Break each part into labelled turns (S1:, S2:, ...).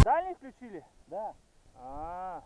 S1: Дальний включили? Да. А.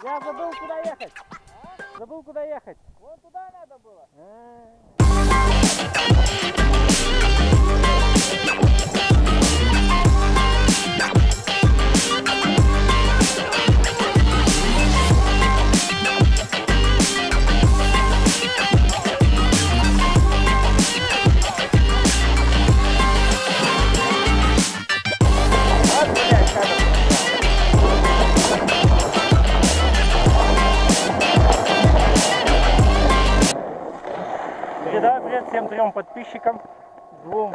S1: Я забыл, куда ехать. Забыл, куда ехать. Вон туда надо было. Вот, блядь, как Передаю привет всем трем подписчикам, двум